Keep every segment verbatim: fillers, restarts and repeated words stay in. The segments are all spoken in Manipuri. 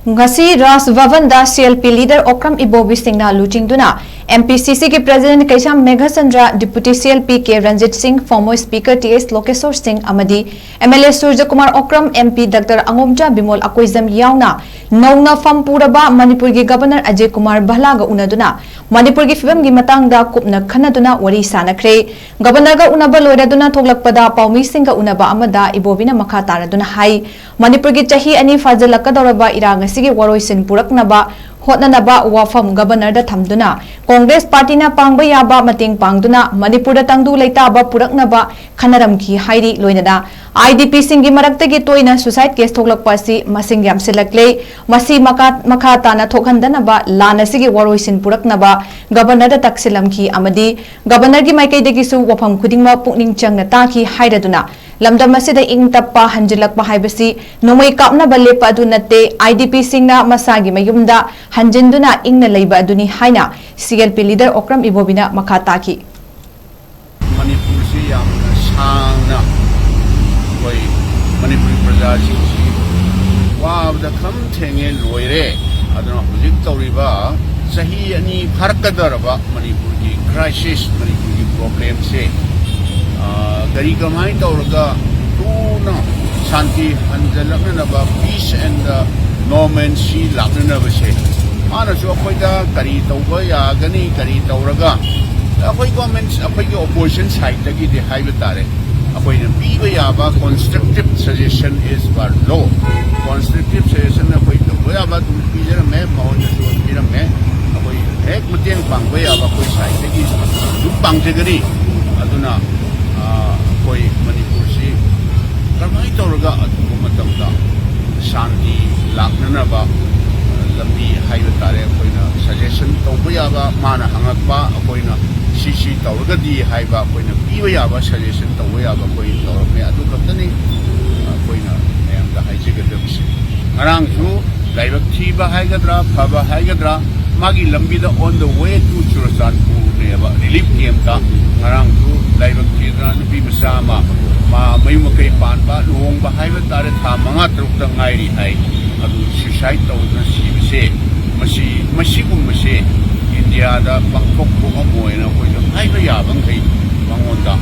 ꯉꯁꯤ ꯔꯥꯖ ꯚꯕꯟꯗ C L P leader Okram ꯏꯕꯣꯕꯤ ꯁꯤꯡꯅ ꯂꯨꯆꯤꯡꯗꯨꯅ M P C C ꯒꯤ president ꯀꯩꯁꯥꯝ Meghachandra, deputy C L P K Ranjit ꯁꯤꯡ, former speaker T S ꯂꯣꯀꯦꯁꯣꯔ ꯁꯤꯡ ꯑꯃꯗꯤ M L A ꯁꯨꯔꯖꯀꯨꯃꯥꯔ Okram, M P Doctor ꯑꯉꯣꯝꯆꯥ Bimol Akoijam ꯌꯥꯎꯅ ꯅꯧꯅ ꯐꯝ ꯄꯨꯔꯕ ꯃꯅꯤꯄꯨꯔꯒꯤ Governor ꯑꯖꯌ ꯀꯨꯃꯥꯔ ꯚꯜꯂꯥꯒ ꯎꯅꯗꯨꯅ ꯃꯅꯤꯄꯨꯔꯒꯤ ꯐꯤꯕꯝꯒꯤ ꯃꯇꯥꯡꯗ ꯀꯨꯞꯅ ꯈꯟꯅꯗꯨꯅ ꯋꯥꯔꯤ ꯁꯥꯅꯈ꯭ꯔꯦ꯫ Governorꯒ ꯎꯅꯕ ꯂꯣꯏꯔꯗꯨꯅ ꯊꯣꯛꯂꯛꯄꯗ ꯄꯥꯎꯃꯤꯁꯤꯡꯒ ꯎꯅꯕ ꯑꯃꯗ ꯏꯕꯣꯕꯤꯅ ꯃꯈꯥ ꯇꯥꯔꯗꯨꯅ ꯍꯥꯏ, ꯃꯅꯤꯄꯨꯔꯒꯤ ꯆꯍꯤ ꯑꯅꯤ ꯐꯥꯖꯤꯜꯂꯛꯀꯗꯧꯔꯕ ꯏꯔꯥꯡ ꯑꯁꯤꯒꯤ ꯋꯥꯔꯣꯏꯁꯤꯟ ꯄꯨꯔꯛꯅꯕ ꯍꯣꯠꯅꯅꯕ ꯋꯥꯐꯝ Governorꯗ ꯊꯝꯗꯨꯅ Congress partyꯅ ꯄꯥꯡꯕ ꯌꯥꯕ ꯃꯇꯦꯡ ꯄꯥꯡꯗꯨꯅ ꯃꯅꯤꯄꯨꯔꯗ ꯇꯪꯗꯨ ꯂꯩꯇꯥꯕ ꯄꯨꯔꯛꯅꯕ ꯈꯟꯅꯔꯝꯈꯤ ꯍꯥꯏꯔꯤ꯫ ꯂꯣꯏꯅꯅ I D Pꯁꯤꯡꯒꯤ ꯃꯔꯛꯇꯒꯤ ꯇꯣꯏꯅ suicide case ꯊꯣꯛꯂꯛꯄ ꯑꯁꯤ ꯃꯁꯤꯡ ꯌꯥꯝꯁꯤꯜꯂꯛꯂꯦ꯫ ꯃꯁꯤ ꯃꯈꯥ, ꯃꯈꯥ ꯇꯥꯅ ꯊꯣꯛꯍꯟꯗꯅꯕ ꯂꯥꯟ ꯑꯁꯤꯒꯤ ꯋꯥꯔꯣꯏꯁꯤꯟ ꯄꯨꯔꯛꯅꯕ Governorꯗ ꯇꯛꯁꯤꯜꯂꯝꯈꯤ ꯑꯃꯗꯤ Governorꯒꯤ ꯃꯥꯏꯀꯩꯗꯒꯤꯁꯨ ꯋꯥꯐꯝ ꯈꯨꯗꯤꯡꯃꯛ ꯄꯨꯛꯅꯤꯡ ꯆꯪꯅ ꯇꯥꯈꯤ ꯍꯥꯏꯔꯗꯨꯅ ꯂꯝꯗꯝ ꯑꯁꯤꯗ ꯏꯪ ꯇꯞꯄ ꯍꯟꯖꯤꯜꯂꯛꯄ ꯍꯥꯏꯕꯁꯤ ꯅꯣꯡꯃꯩ ꯀꯥꯞꯅꯕ ꯂꯦꯞꯄ ꯑꯗꯨ ꯅꯠꯇꯦ꯫ I D Pꯁꯤꯡꯅ ꯃꯁꯥꯒꯤ ꯃꯌꯨꯝꯗ ꯍꯟꯖꯤꯟꯗꯨꯅ ꯏꯪꯅ ꯂꯩꯕ ꯑꯗꯨꯅꯤ ꯍꯥꯏꯅ C L P leader Okram ꯏꯕꯣꯕꯤꯅ ꯃꯈꯥ ꯇꯥꯈꯤ꯫ ꯃꯅꯤꯄꯨꯔꯁꯤ ꯌꯥꯝꯅ ꯁꯥꯡꯅ ꯑꯩꯈꯣꯏ ꯃꯅꯤꯄꯨꯔꯤ ꯄ꯭ꯔꯖꯥꯁꯤꯡꯁꯤ ꯋꯥꯕꯗ ꯈꯝ ꯊꯦꯡꯉꯦ, ꯂꯣꯏꯔꯦ꯫ ꯑꯗꯨꯅ ꯍꯧꯖꯤꯛ ꯇꯧꯔꯤꯕ ꯆꯍꯤ ꯑꯅꯤ ꯐꯥꯔꯛꯀꯗꯧꯔꯕ ꯃꯅꯤꯄꯨꯔꯒꯤ crisis, ꯃꯅꯤꯄꯨꯔꯒꯤ problemꯁꯦ, ꯑ, ꯀꯔꯤ ꯀꯃꯥꯏꯅ ꯇꯧꯔꯒ ꯊꯨꯅ ꯁꯥꯟꯇꯤ ꯍꯟꯖꯜꯂꯛꯅꯅꯕ, peace and normalcy ꯂꯥꯛꯅꯅꯕꯁꯦ, ꯃꯥꯅꯁꯨ ꯑꯩꯈꯣꯏꯗ ꯀꯔꯤ ꯇꯧꯕ ꯌꯥꯒꯅꯤ, ꯀꯔꯤ ꯇꯧꯔꯒ ꯑꯩꯈꯣꯏ government, ꯑꯩꯈꯣꯏꯒꯤ opposition sideꯇꯒꯤꯗꯤ ꯍꯥꯏꯕ ꯇꯥꯔꯦ, ꯑꯩꯈꯣꯏꯅ ꯄꯤꯕ ꯌꯥꯕ constructive suggestion as per law, constructive suggestion ꯑꯩꯈꯣꯏ ꯇꯧꯕ ꯌꯥꯕ ꯑꯗꯨꯝ ꯄꯤꯖꯔꯝꯃꯦ, ꯃꯉꯣꯟꯗꯁꯨ ꯄꯤꯔꯝꯃꯦ꯫ ꯑꯩꯈꯣꯏ ꯍꯦꯛ ꯃꯇꯦꯡ ꯄꯥꯡꯕ ꯌꯥꯕ ꯑꯩꯈꯣꯏ sideꯇꯒꯤ ꯑꯗꯨꯝ ꯄꯥꯡꯖꯒꯅꯤ꯫ ꯑꯗꯨꯅ, ꯑ, ꯑꯩꯈꯣꯏ ꯃꯅꯤꯄꯨꯔꯁꯤ ꯀꯔꯝꯍꯥꯏꯅ ꯇꯧꯔꯒ ꯑꯊꯨꯕ ꯃꯇꯝꯗ ꯁꯥꯟꯇꯤ ꯂꯥꯛꯅꯅꯕ, ꯑ, ꯂꯝꯕꯤ ꯍꯥꯏꯕ ꯇꯥꯔꯦ, ꯑꯩꯈꯣꯏꯅ suggestion ꯇꯧꯕ ꯌꯥꯕ, ꯃꯥꯅ ꯍꯪꯉꯛꯄ, ꯑꯩꯈꯣꯏꯅ ꯁꯤ ꯁꯤ ꯇꯧꯔꯒꯗꯤ ꯍꯥꯏꯕ, ꯑꯩꯈꯣꯏꯅ ꯄꯤꯕ ꯌꯥꯕ suggestion ꯇꯧꯕ ꯌꯥꯕ ꯑꯩꯈꯣꯏ ꯇꯧꯔꯝꯃꯦ꯫ ꯑꯗꯨ ꯈꯛꯇꯅꯤ ꯑꯩꯈꯣꯏꯅ ꯃꯌꯥꯝꯗ ꯍꯥꯏꯖꯒꯗꯕꯁꯦ꯫ ꯉꯔꯥꯡꯁꯨ ꯂꯥꯏꯕꯛ ꯊꯤꯕ ꯍꯥꯏꯒꯗ꯭ꯔꯥ, ꯐꯕ ꯍꯥꯏꯒꯗ꯭ꯔꯥ, ꯃꯥꯒꯤ ꯂꯝꯕꯤꯗ on the way to ꯆꯨꯔꯆꯥꯟꯄꯨꯔꯅꯦꯕ relief campꯇ꯫ ꯉꯔꯥꯡꯁꯨ ꯂꯥꯏꯕꯛ ꯊꯤꯗꯅ ꯅꯨꯄꯤ ꯃꯆꯥ ꯑꯃ, ꯃꯥ ꯃꯌꯨꯝ ꯃꯀꯩ ꯄꯥꯟꯕ, ꯂꯨꯍꯣꯡꯕ ꯍꯥꯏꯕ ꯇꯥꯔꯦ, ꯊꯥ ꯃꯉꯥ ꯇꯔꯨꯛꯇ ꯉꯥꯏꯔꯤ ꯍꯥꯏ, ꯑꯗꯨ suicide ꯁꯨꯏꯁꯥꯏꯠ ꯇꯧꯗꯨꯅ ꯁꯤꯕꯁꯦ, ꯃꯁꯤ, ꯃꯁꯤꯒꯨꯝꯕꯁꯦ ꯏꯟꯗꯤꯌꯥꯗ ꯄꯥꯡꯊꯣꯛ ꯊꯣꯛꯑꯝꯃꯣꯏꯅ ꯑꯩꯈꯣꯏꯗ ꯍꯥꯏꯕ ꯌꯥꯕ ꯃꯈꯩ ꯃꯉꯣꯟꯗ,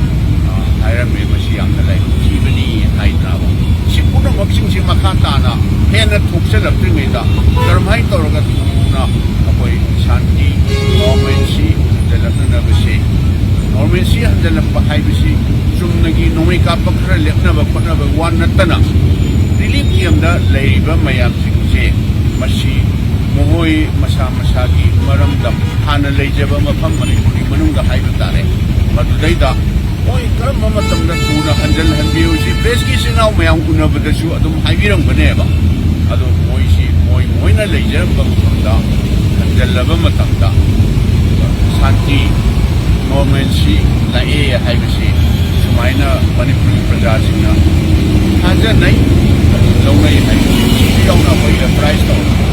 ꯑ, ꯍꯥꯏꯔꯝꯃꯦ꯫ ꯃꯁꯤ ꯌꯥꯝꯅ ꯂꯥꯏꯕꯛ ꯊꯤꯕꯅꯤ ꯍꯥꯏꯗꯅꯕ꯫ ꯁꯤ ꯄꯨꯝꯅꯃꯛꯁꯤꯡꯁꯤ ꯃꯈꯥ ꯇꯥꯅ ꯍꯦꯟꯅ ꯊꯣꯛꯆꯜꯂꯛꯇ꯭ꯔꯤꯉꯩꯗ ꯀꯔꯝꯍꯥꯏꯅ ꯇꯧꯔꯒ ꯊꯨꯅ ꯑꯩꯈꯣꯏ ꯁꯥꯟꯇꯤ, ꯅꯣꯔꯃꯦꯜꯁꯤ ꯍꯟꯖꯜꯂꯛꯅꯅꯕꯁꯦ, ꯅꯣꯔꯃꯦꯜꯁꯤ ꯍꯟꯖꯜꯂꯛꯄ ꯍꯥꯏꯕꯁꯤ ꯆꯨꯝꯅꯒꯤ ꯅꯣꯡꯃꯩ ꯀꯥꯞꯄ ꯈꯔ ꯂꯦꯞꯅꯕ ꯈꯣꯠꯅꯕ ꯋꯥ ꯅꯠꯇꯅ, ꯔꯤꯂꯤꯐ ꯀꯦꯝꯗ ꯂꯩꯔꯤꯕ ꯃꯌꯥꯝꯁꯤꯡꯁꯦ, ꯃꯁꯤ ꯃꯈꯣꯏ ꯃꯁꯥ ꯃꯁꯥꯒꯤ ꯃꯔꯝꯗꯝ, ꯍꯥꯟꯅ ꯂꯩꯖꯕ ꯃꯐꯝ ꯃꯅꯤꯄꯨꯔꯒꯤ ꯃꯅꯨꯡꯗ ꯍꯥꯏꯕ ꯇꯥꯔꯦ, ꯃꯗꯨꯗꯩꯗ ꯃꯣꯏ ꯀꯔꯝꯕ ꯃꯇꯝꯗ ꯊꯨꯅ ꯍꯟꯖꯜꯍꯟꯕꯤꯌꯨ, ꯁꯤ ꯄ꯭ꯔꯦꯁꯀꯤ ꯏꯆꯤꯟ ꯏꯅꯥꯎ ꯃꯌꯥꯝ ꯎꯅꯕꯗꯁꯨ ꯑꯗꯨꯝ ꯍꯥꯏꯕꯤꯔꯝꯒꯅꯦꯕ꯫ ꯑꯗꯣ ꯃꯣꯏꯁꯤ ꯃꯣꯏ, ꯃꯣꯏꯅ ꯂꯩꯖꯔꯝꯕ ꯃꯐꯝꯗ ꯍꯟꯖꯜꯂꯕ ꯃꯇꯝꯗ ꯁꯥꯟꯇꯤ, ꯅꯣꯔꯃꯦꯜꯁꯤ ꯂꯥꯛꯑꯦ ꯍꯥꯏꯕꯁꯤ ꯁꯨꯃꯥꯏꯅ ꯃꯅꯤꯄꯨꯔꯒꯤ ꯄ꯭ꯔꯖꯥꯁꯤꯡꯅ ꯊꯥꯖꯅꯩ, ꯂꯧꯅꯩ ꯍꯥꯏꯕꯁꯤ ꯁꯤꯁꯨ ꯌꯥꯎꯅ ꯑꯩꯈꯣꯏ ꯑꯦꯄ꯭ꯔꯥꯏꯁ ꯇꯧꯔꯒ